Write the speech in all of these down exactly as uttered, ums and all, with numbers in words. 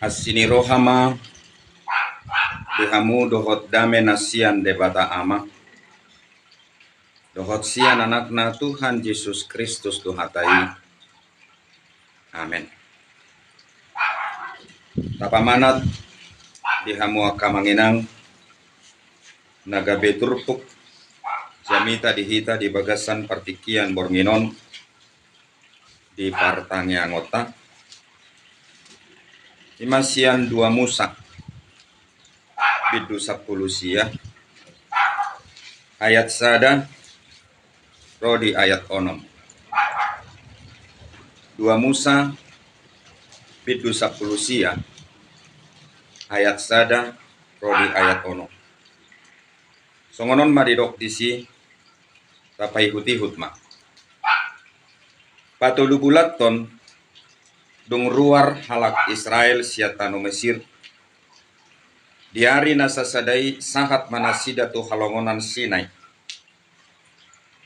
Asi ni roha ma di hamu dohot dame na sian Debata Ama dohot sian Anakna Tuhan Jesus Kristus tu hata i. Amen. Tapamanat di hamu angka amang inang na gabe turpuk jamita di hita di bagasan partingkian borngin on di partangiangonta. I ma sian dua Musa bindu sampulu sia ayat sada ro di ayat onom. Dua Musa bindu sampulu sia ayat sada ro di ayat onom. Songon on ma didok disi, tapaihut-ihut ma. Patolu bulan ton dung ruar halak Israel sian tano Mesir, di ari na sasada i sahat ma nasida tu halongonan Sinai.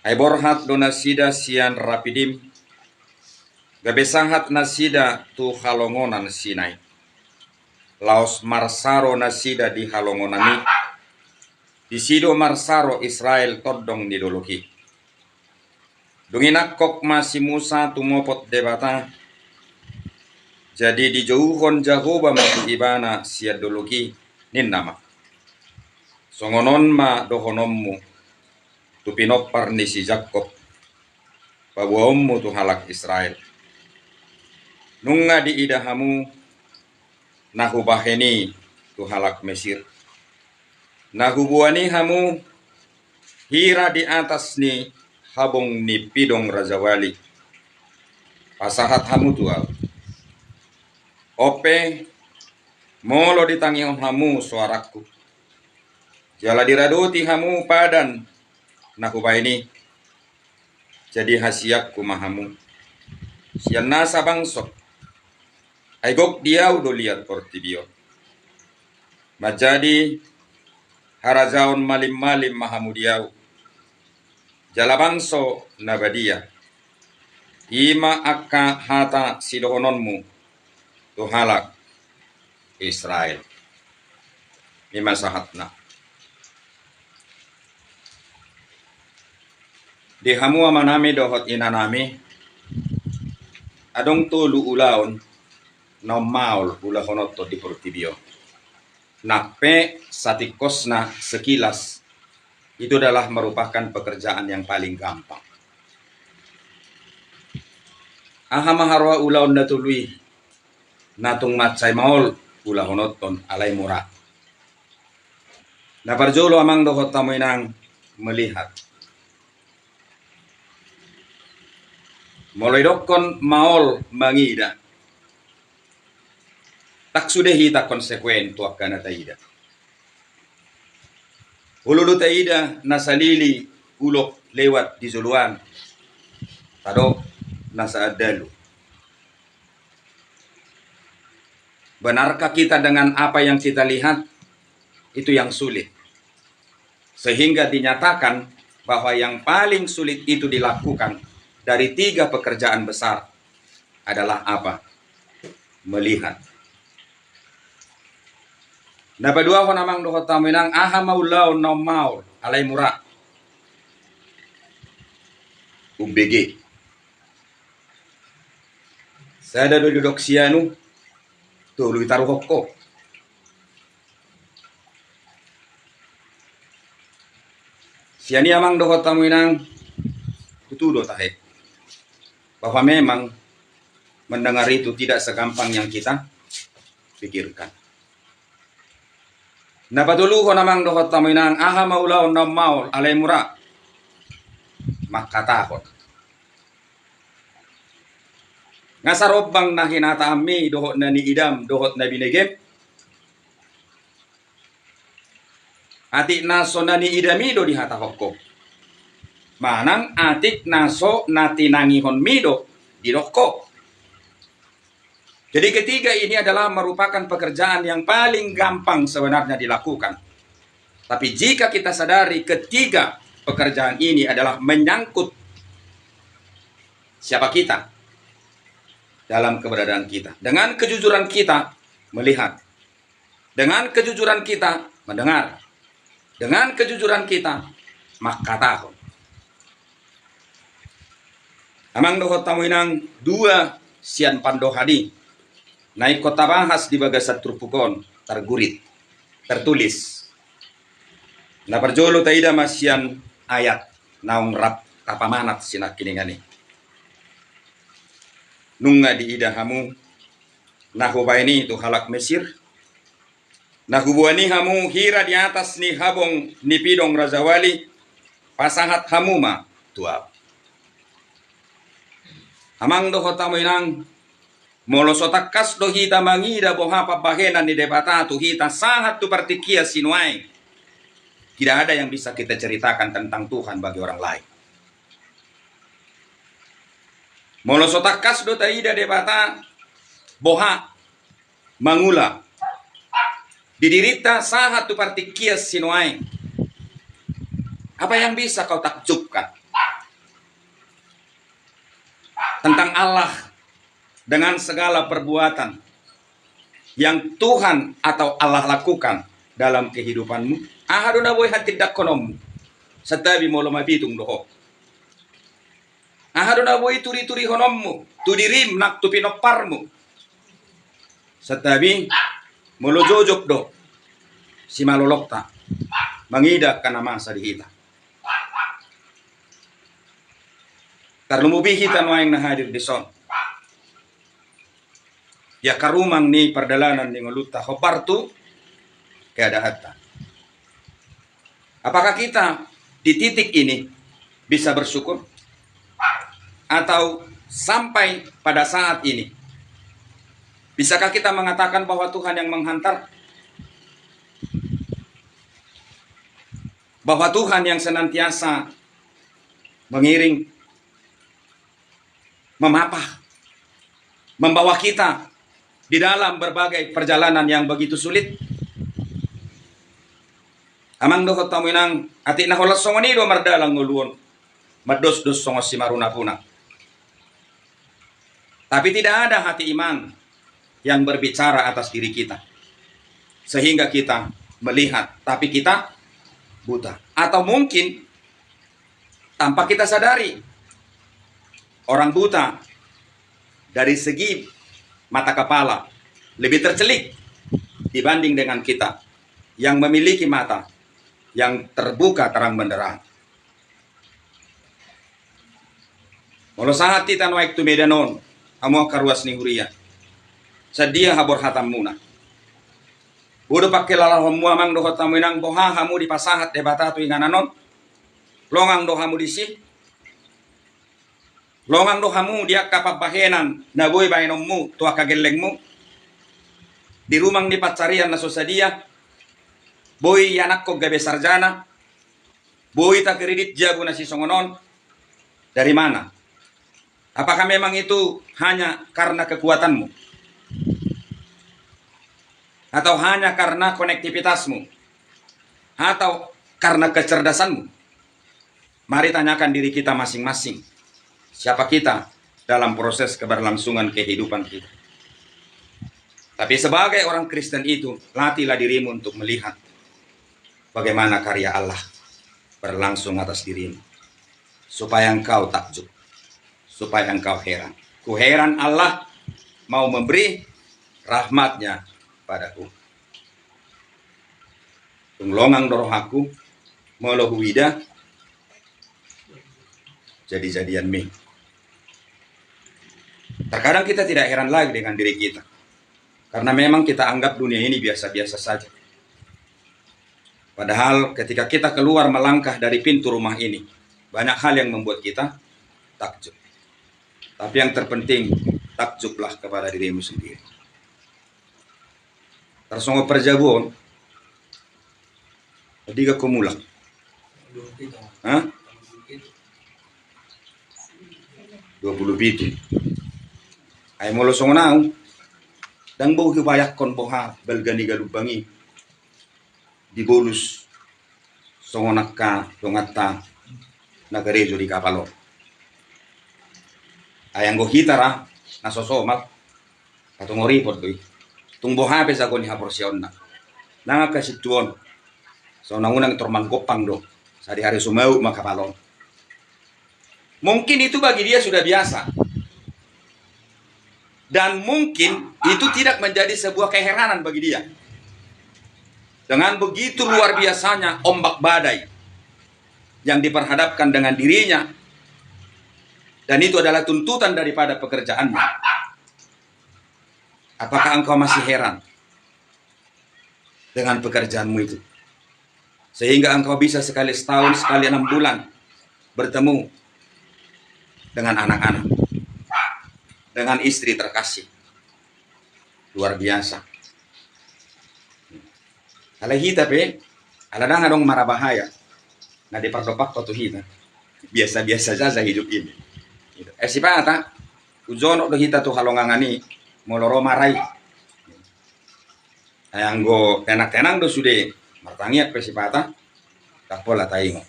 Ai borhat do nasida sian Rapidim, gabe sahat nasida tu halongonan Sinai. Laos marsaro nasida di halongonan i. Disi do marsaro Israel tondong ni dolok i. Dung i nangkok ma si Musa tumopot Debata. Jadi dijouhon Jahowa ma tu ibana sian dolok i, ninna ma: Songon on ma dohononmu tu pinompar ni si Jakkob, paboaonmu tu halak Israel: Nunga diida hamu na hubahen i tu halak Mesir, na huboan i hamu hira di atas ni habong ni pidong rajawali, pasahat hamu tu ahu. On pe, molo ditangihon hamu soarangku, jala diradoti hamu padan na hubahen i, jadi hasianku ma hamu sian nasa bangso, ai gok di ahu do liat portibi on. Manjadi harajaon malim-malim ma hamu di ahu, jala bangso na badia. I ma angka hata sidohononmu tu halak Israel. I ma sahatna. Di hamu amanami dohot inanami, adong tolu ulaon na ummaol ulahononton di portibi on. Nang pe satingkosna, sekilas, itu adalah merupakan pekerjaan yang paling gampang. Aha ma haroa ulaon na tolu i? Na tung mansai maol ulahononton alai mura. Na parjolo amang dohot hamu inang, melihat. Molo idokkon maol mangida, tak sude hita konsekuen tu angka na taida. Olo do taida na salili ulok lewat di joloan, tadok na saandalu. Benarkah kita dengan apa yang kita lihat? Itu yang sulit. Sehingga dinyatakan bahwa yang paling sulit itu dilakukan dari tiga pekerjaan besar adalah apa? Melihat. Na paduahon amang dohot hamu inang, aha ma ulaon na ummaol alai mura? Umbege. Sada do didok sianu, tolu i taruhon ho. Sian i amang dohot hamu inang, tutu do tahe bahwa memang mendengar itu tidak segampang yang kita pikirkan. Na patoluhon amang dohot hamu inang, aha ma ulaon na ummaol alai mura? Mangkatahon. Nga sarombang na hinataanmi dohot na niidam dohot na binegem? Atik na so na niidami do dihatahon ho, manang atik na so na tinangihonmi do didok ho? Jadi ketiga ini adalah merupakan pekerjaan yang paling gampang sebenarnya dilakukan. Tapi jika kita sadari ketiga pekerjaan ini adalah menyangkut siapa kita dalam keberadaan kita. Dengan kejujuran kita, melihat. Dengan kejujuran kita mendengar. Dengan kejujuran kita mangkatahon. Amang dohot hamu inang, dua sian pandohan i na ingkon tabahas di bagasan turpuk on targurit, tertulis. Na parjolo taida ma sian ayat naung rap tapamanat sinangkiningan i. Nunga diida hamu na hubahen i tu halak Mesir, na huboan i hamu hira di atas ni habong ni pidong rajawali, pasahat hamu ma tu ahu. Amang dohot hamu inang, molo so tangkas do hita mangida boha pambahenan ni Debata tu hita sahat tu partingkian sinuaeng, tidak ada yang bisa kita ceritakan tentang Tuhan bagi orang lain. Molo so tangkas do taida Debata boha mangula di dirinta sahat tu partingkian sinuaeng, apa yang bisa kau takjubkan tentang Allah dengan segala perbuatan yang Tuhan atau Allah lakukan dalam kehidupanmu? Aha do na boi hatindangkononmu? Santabi molo mapitung do ho. Aha do na boi turiturihononmu tu dirim nang tu pinomparmu? Santabi molo jojop do simalolokta mangida angka na masa di hita. Tarlumobi hita nuaeng na hadir dison di angka rumang ni pardalanan ni ngolunta hombar tu keadaanta. Apakah kita di titik ini bisa bersyukur? Atau sampai pada saat ini, bisakah kita mengatakan bahwa Tuhan yang menghantar? Bahwa Tuhan yang senantiasa mengiring, memapah, membawa kita di dalam berbagai perjalanan yang begitu sulit? Amang dohot hamu inang, atik na holan songon i do mardalan ngolu on, mandosdos songon simarunapuna. Tapi tidak ada hati iman yang berbicara atas diri kita, sehingga kita melihat, tapi kita buta. Atau mungkin tanpa kita sadari, orang buta dari segi mata kepala lebih tercelik dibanding dengan kita yang memiliki mata yang terbuka terang benderang. Molo sahat hita nuaeng tu Medan on, hamu angka ruas ni huria, sadia haborhatanmuna? Boi do pangkilalahonmu amang dohot hamu inang boha hamu dipasahat Debata tu inganan on? Longang do hamu disi? Longang do hamu di angka pambahenan na boi baenonmu tu angka gellengmu? Di rumang ni pansarian na so sadia, boi ianakhon gabe sarjana, boi takredit jabu na sisongon on? Dari mana? Apakah memang itu hanya karena kekuatanmu? Atau hanya karena konektivitasmu? Atau karena kecerdasanmu? Mari tanyakan diri kita masing-masing. Siapa kita dalam proses keberlangsungan kehidupan kita? Tapi sebagai orang Kristen itu, latihlah dirimu untuk melihat bagaimana karya Allah berlangsung atas dirimu, supaya engkau takjub, supaya engkau heran. Ku heran Allah mau memberi rahmat-Nya padaku. Tung longang do rohangku molo huida jadi-jadianmi. Terkadang kita tidak heran lagi dengan diri kita, karena memang kita anggap dunia ini biasa-biasa saja. Padahal ketika kita keluar melangkah dari pintu rumah ini, banyak hal yang membuat kita takjub. Tapi yang terpenting, takjublah kepada dirimu sendiri. Tarsongon parjabu on, diga ho mulak? Hah? Dua pulu pitu. Ai molo songon ahu, ndang boi hubayangkon boha balga ni galumbang i dibolus songon angka donganta na garejo di kapal on. Ai anggo hita ra na so somal, patung oripot do i. Tung boha pe jago ni haporseaonna, nang angka sintuon, so unang-unang tor manggompang do, sadihari so mau ma kapal on. Mungkin itu bagi dia sudah biasa. Dan mungkin itu tidak menjadi sebuah keheranan bagi dia. Dengan begitu luar biasanya ombak badai yang diperhadapkan dengan dirinya, dan itu adalah tuntutan daripada pekerjaannya. Apakah engkau masih heran dengan pekerjaanmu itu? Sehingga engkau bisa sekali setahun, sekali enam bulan bertemu dengan anak-anak, dengan istri terkasih. Luar biasa. Alai hita pe, ala ndang adong marabahaya na dipardompakhon tu hita. Biasa-biasa saja hidup ini. Eh, sipata, hujonok do hita tu halongangan i, molo ro mara i. Ai anggo tenang-tenang do sude, martangiang pe sipata, ndang pola taingot.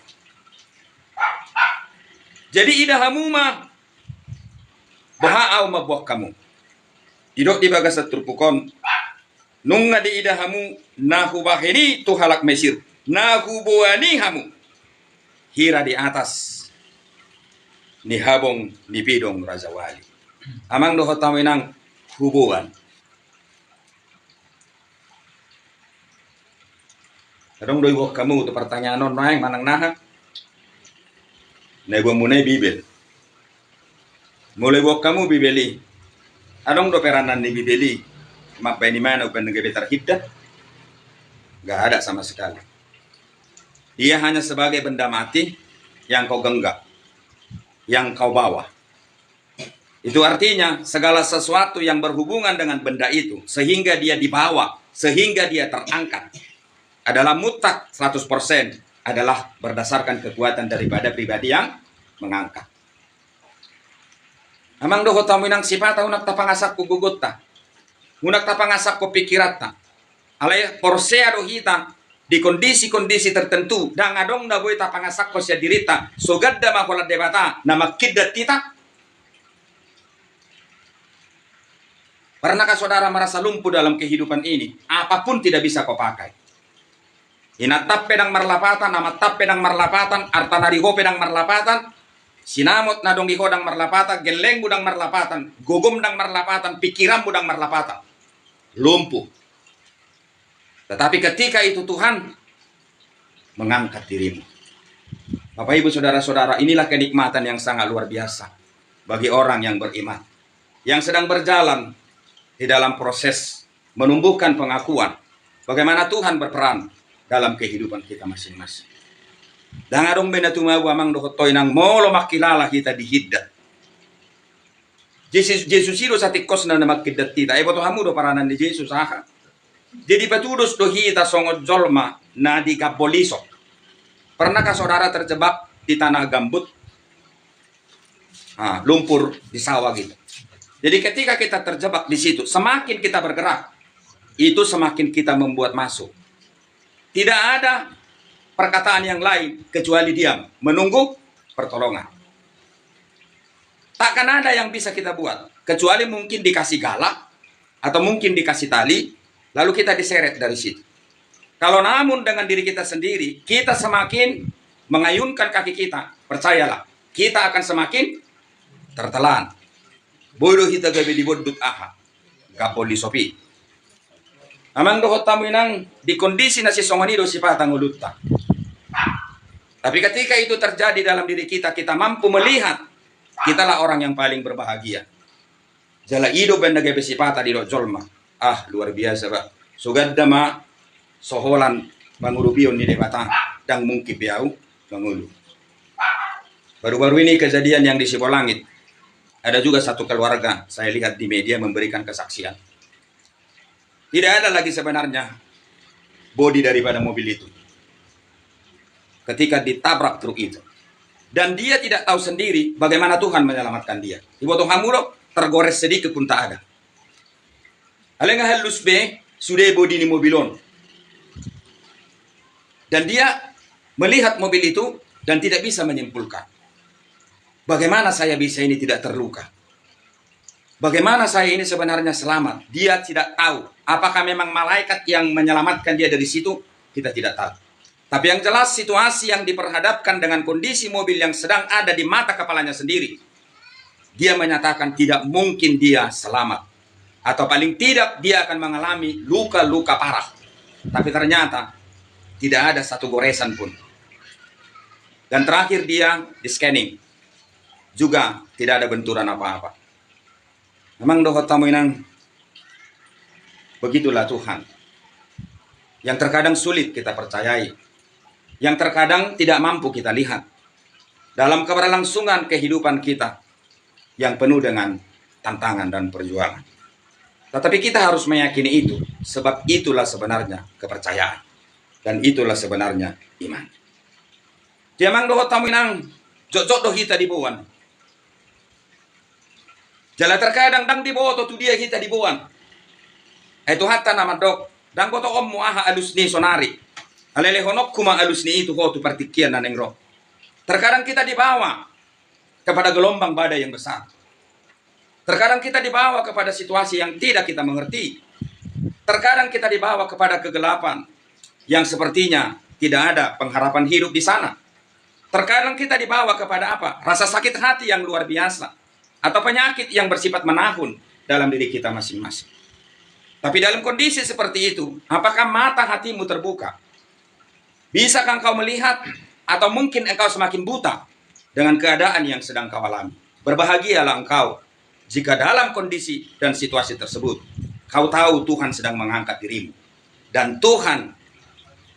Jadi ida hamu ma, boha ahu mamboan hamu. Didok di bagasan turpuk on, nunga diida hamu na hubahen i tu halak Mesir, na huboan i hamu hira di atas ni habong ni pidong rajawali. Amang dohot hamu inang, huboan. Adong do iboan hamu tu pertanyaan on, naeng manang naha? Na iboanmuna i Bibel. Molo iboan hamu Bibel i, adong do peranan ni Bibel i mambahen imana umbahen na gabe tarhindat? Nggak ada sama sekali. Dia hanya sebagai benda mati yang kau genggam, yang kau bawa. Itu artinya segala sesuatu yang berhubungan dengan benda itu sehingga dia dibawa, sehingga dia terangkat, adalah mutlak seratus persen, adalah berdasarkan kekuatan daripada pribadi yang mengangkat. Amang dohot hamu inang, sipata unang tapangasahon gogonta, unang tapangasahon pikiranta. Alai porsea do hita, di kondisi-kondisi tertentu ndang adong na boi tapangasahon sian dirinta, so ganda ma holan Debata na manghindat hita. Pernahkah saudara merasa lumpuh dalam kehidupan ini? Apapun tidak bisa kau pakai. Inantam pe ndang marlapatan, amantam pe ndang marlapatan, arta na di ho pe ndang marlapatan, sinamot na adong di ho ndang marlapatan, gellengmu ndang marlapatan, gogom ndang marlapatan, pikiranmu ndang marlapatan. Lumpuh. Tetapi ketika itu Tuhan mengangkat dirimu. Bapak, Ibu, saudara-saudara, inilah kenikmatan yang sangat luar biasa bagi orang yang beriman, yang sedang berjalan di dalam proses menumbuhkan pengakuan bagaimana Tuhan berperan dalam kehidupan kita masing-masing. Ndang adong be na tumau, amang dohot ho inang, molo mangkilala hita dihindat. Jesus, Jesus i do satingkosna na manghindat hita. Ai boto hamu do peranan ni Jesus aha? Jadi patudos do hita songon jolma na digambol isop. Pernahkah saudara terjebak di tanah gambut? Ah, lumpur di sawah gitu. Jadi ketika kita terjebak di situ, semakin kita bergerak, itu semakin kita membuat masuk. Tidak ada perkataan yang lain kecuali diam, menunggu pertolongan. Takkan ada yang bisa kita buat, kecuali mungkin dikasih galah, atau mungkin dikasih tali, lalu kita diseret dari situ. Kalau namun dengan diri kita sendiri, kita semakin mengayunkan kaki kita, percayalah, kita akan semakin tertelan. Boi do hita gabe dibondut aha? Gambol isop i. Amang dohot hamu inang, di kondisi na sisongon i do sipata ngolunta. Tapi ketika itu terjadi dalam diri kita, kita mampu melihat, kitalah orang yang paling berbahagia. Jala i do umbahen na gabe sipata didok jolma. Ah, luar biasa, bah. So ganda ma so holan pangurupion ni Debata, ndang mungkin be ahu mangolu. Baru-baru ini kejadian yang di Sibolangit, ada juga satu keluarga saya lihat di media memberikan kesaksian. Tidak ada lagi sebenarnya bodi daripada mobil itu ketika ditabrak truk itu. Dan dia tidak tahu sendiri bagaimana Tuhan menyelamatkan dia. Iboto hamu do, tergores sedikit pun tak ada. Alai nga hallus be sude bodi ni mobil on. Dan dia melihat mobil itu dan tidak bisa menyimpulkan, bagaimana saya bisa ini tidak terluka. Bagaimana saya ini sebenarnya selamat? Dia tidak tahu. Apakah memang malaikat yang menyelamatkan dia dari situ? Kita tidak tahu. Tapi yang jelas, situasi yang diperhadapkan dengan kondisi mobil yang sedang ada di mata kepalanya sendiri, dia menyatakan tidak mungkin dia selamat. Atau paling tidak dia akan mengalami luka-luka parah. Tapi ternyata tidak ada satu goresan pun. Dan terakhir dia di-scanning. Juga tidak ada benturan apa-apa. Memang dohot hamu inang, begitulah Tuhan. Yang terkadang sulit kita percayai. Yang terkadang tidak mampu kita lihat. Dalam keberlangsungan kehidupan kita yang penuh dengan tantangan dan perjuangan. Tetapi kita harus meyakini itu, sebab itulah sebenarnya kepercayaan. Dan itulah sebenarnya iman. Dia amang dohot hamu inang, jotjot do hita diboan. Jala terkadang ndang diboto tu dia hita diboan. Ai Tuhanta na mandok, ndang botoonmu aha alus ni sonari. Alai lehononku ma alus ni i tu ho tu partingkian na naeng ro. Terkadang kita dibawa kepada gelombang badai yang besar. Terkadang kita dibawa kepada situasi yang tidak kita mengerti. Terkadang kita dibawa kepada kegelapan yang sepertinya tidak ada pengharapan hidup di sana. Terkadang kita dibawa kepada apa? Rasa sakit hati yang luar biasa. Atau penyakit yang bersifat menahun dalam diri kita masing-masing. Tapi dalam kondisi seperti itu, apakah mata hatimu terbuka? Bisakah engkau melihat? Atau mungkin engkau semakin buta dengan keadaan yang sedang kau alami? Berbahagialah engkau jika dalam kondisi dan situasi tersebut, kau tahu Tuhan sedang mengangkat dirimu. Dan Tuhan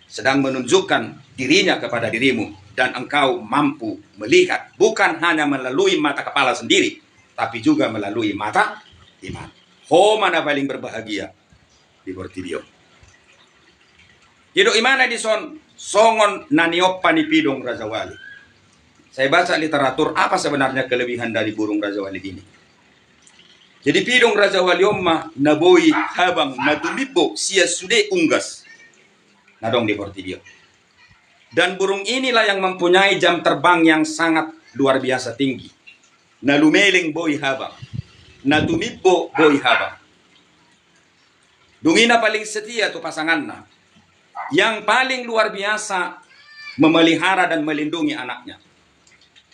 sedang menunjukkan dirinya kepada dirimu. Dan engkau mampu melihat bukan hanya melalui mata kepala sendiri, tapi juga melalui mata iman. Ho ma na paling berbahagia di portibi on. Jadi imana dison songon na niompa ni Pidong Raja Wali. Saya baca literatur, apa sebenarnya kelebihan dari burung Raja Wali ini? Jadi Pidong Raja Wali on ma na boi habang na tumimbo sian sude unggas na adong di portibi on. Dan burung inilah yang mempunyai jam terbang yang sangat luar biasa tinggi. Na lumeleng boi habang, na tumimbo boi habang. Dung i na paling setia tu pasanganna, yang paling luar biasa memelihara dan melindungi anaknya.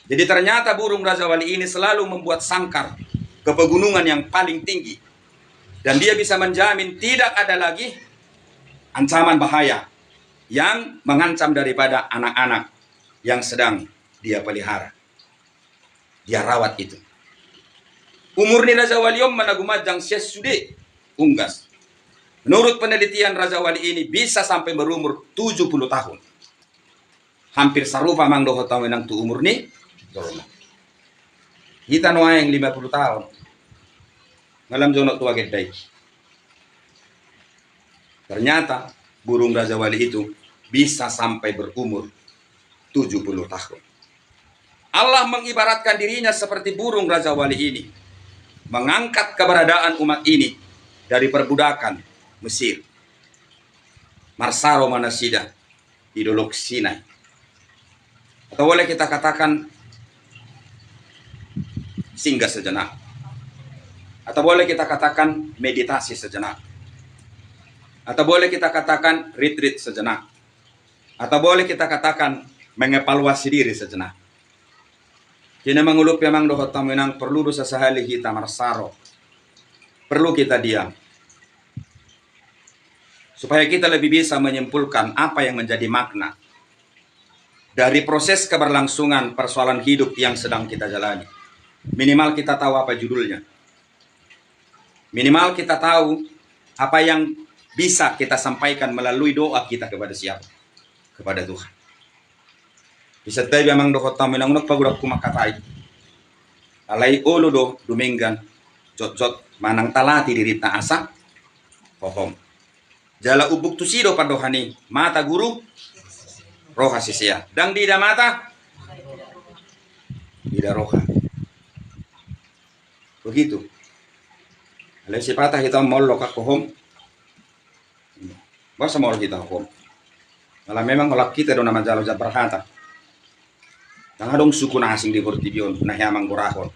Jadi ternyata burung Raja Wali ini selalu membuat sangkar ke pegunungan yang paling tinggi. Dan dia bisa menjamin tidak ada lagi ancaman bahaya yang mengancam daripada anak-anak yang sedang dia pelihara, dia rawat itu. Umur ni Raja Wali on ma na gumanjang sian sude unggas. Menurut penelitian, Raja Wali ini bisa sampai berumur tujuh puluh tahun. Hampir sarupa amang dohot hamu inang tu umur ni jolma. Hita nuaeng lima puluh tahun. Nga lam jonok tu agendai. Ternyata burung Raja Wali itu bisa sampai berumur tujuh puluh tahun. Allah mengibaratkan dirinya seperti burung Raja Wali ini, mengangkat keberadaan umat ini dari perbudakan Mesir. Marsaro ma nasida di Dolok Sinai. Atau boleh kita katakan singgah sejenak. Atau boleh kita katakan meditasi sejenak. Atau boleh kita katakan retreat sejenak. Atau boleh kita katakan mengevaluasi diri sejenak. Jadi na mangulupi amang dohot hamu inang, perlu do sasahali hita marsaro. Perlu kita diam. Supaya kita lebih bisa menyimpulkan apa yang menjadi makna dari proses keberlangsungan persoalan hidup yang sedang kita jalani. Minimal kita tahu apa judulnya. Minimal kita tahu apa yang bisa kita sampaikan melalui doa kita kepada siapa? Kepada Tuhan. Bisa tabi amang dohot hamu inang, unang pagodangku mangkatai. Alai olo do dumenggan jotjot manang talati dirinta asa hohom. Jala umbuk tusi do pandohan i, mata guru, roha sisea. Ndang diida mata, diida roha. Begitu. Alai sipata hita on molo ka hohom. Boasa molo hita hohom? Ala memang holan hita do na manjalo jambar hata. Ndang adong suku na asing di portibi on na hea manggorahon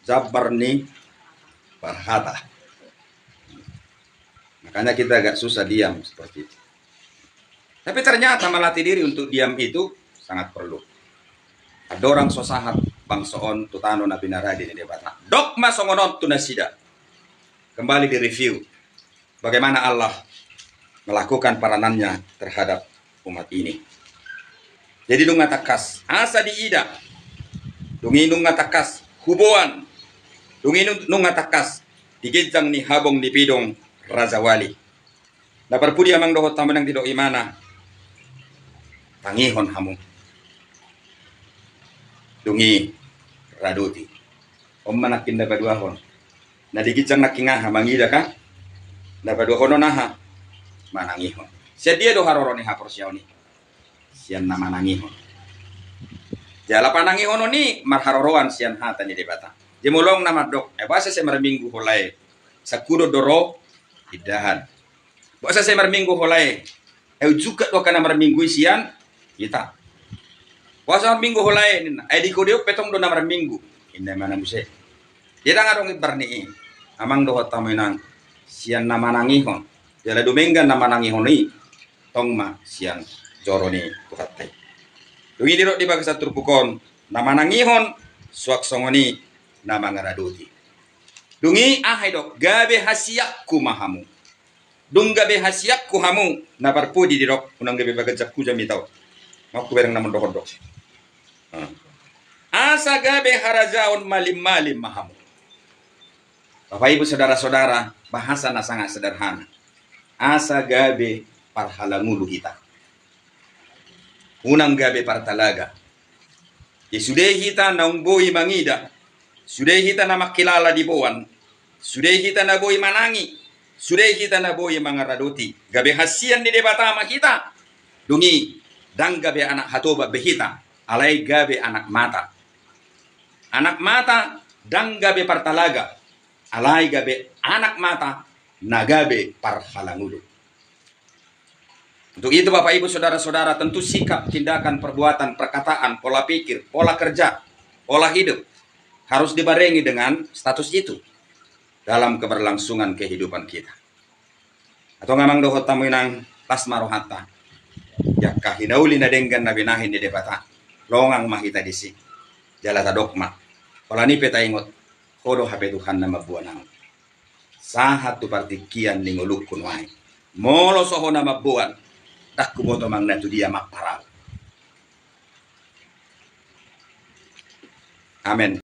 jambar ni parhata. Makanya kita agak susah diam seperti itu. Tapi ternyata melatih diri untuk diam itu sangat perlu. Andorang so sahat bangso on tu tano na pinarade ni Debata. Dok ma songon on tu nasida. Kembali di review bagaimana Allah melakukan peranannya terhadap umat ini. Jadi nunga tangkas asa diida, dung i nunga tangkas huboan, dung i nunga tangkas di ginjang ni habong ni pidong rajawali. Na parpudi amang dohot hamu nang didok imana, tangihon hamu. Dung i radoti. On ma nangkin na paduahon. Na di ginjang nangkin aha mangida ka? Na paduahon on aha? Manangihon. Sian dia do haroro ni haporseaon i? Sian na manangihon. Jala panangihon on i marharoroan sian hata ni Debata. Jemolong na mandok, eh, boasa sai marminggu holae? Sangkudon do ro indahan. Boasa sai marminggu holae? Ai unjungkat do angka na marminggu i sian hita. Boasa marminggu holae ninna? Ai di kodeon pe tong do na marminggu. Inna imana muse. Dia dang adong imbar ni i. Amang dohot hamu inang, sian na manangihon. Jala dumenggan na manangihon i tong ma sian joro ni Tuhanta i. Dung i didok di bagasan turpuk on, na manangihon suang songon i na mangaradoti. Dung i aha didok, gabe hasiangku ma hamu. Dung gabe hasiangku hamu, na parpudi didok, unang gabe paganjangku jamita on. Mauku bereng na mandok-ondok. Asa gabe harajaon malim-malim ma hamu. Bapak Ibu saudara-saudara, bahasa na sangat sederhana. Asa gabe parhalangulu hita. Unang gabe partalaga. Ia sude hita naung boi mangida, sude hita na mangkilala diboan, sude hita na boi manangi, sude hita na boi mangaradoti. Gabe hasian ni Debata ma hita. Dung i, dang gabe anak hatoban be hita, alai gabe anak mata. Anak mata dang gabe partalaga, alai gabe anak mata na gabe parhalangulu. Untuk itu, Bapak, Ibu, saudara-saudara, tentu sikap, tindakan, perbuatan, perkataan, pola pikir, pola kerja, pola hidup harus dibarengi dengan status itu dalam keberlangsungan kehidupan kita. Antong amang dohot hamu inang, las ma rohanta. Di angka hinauli na denggan na binahen ni Debata, longang ma hita disi. Jala tadok ma, holan i pe taingot, ho do hape Tuhan na mamboan ahu. Sahat tu partingkian ni ngolungku nuaeng. Molo so ho na mamboan, dang huboto manang na tu dia mampar ahu. Amen.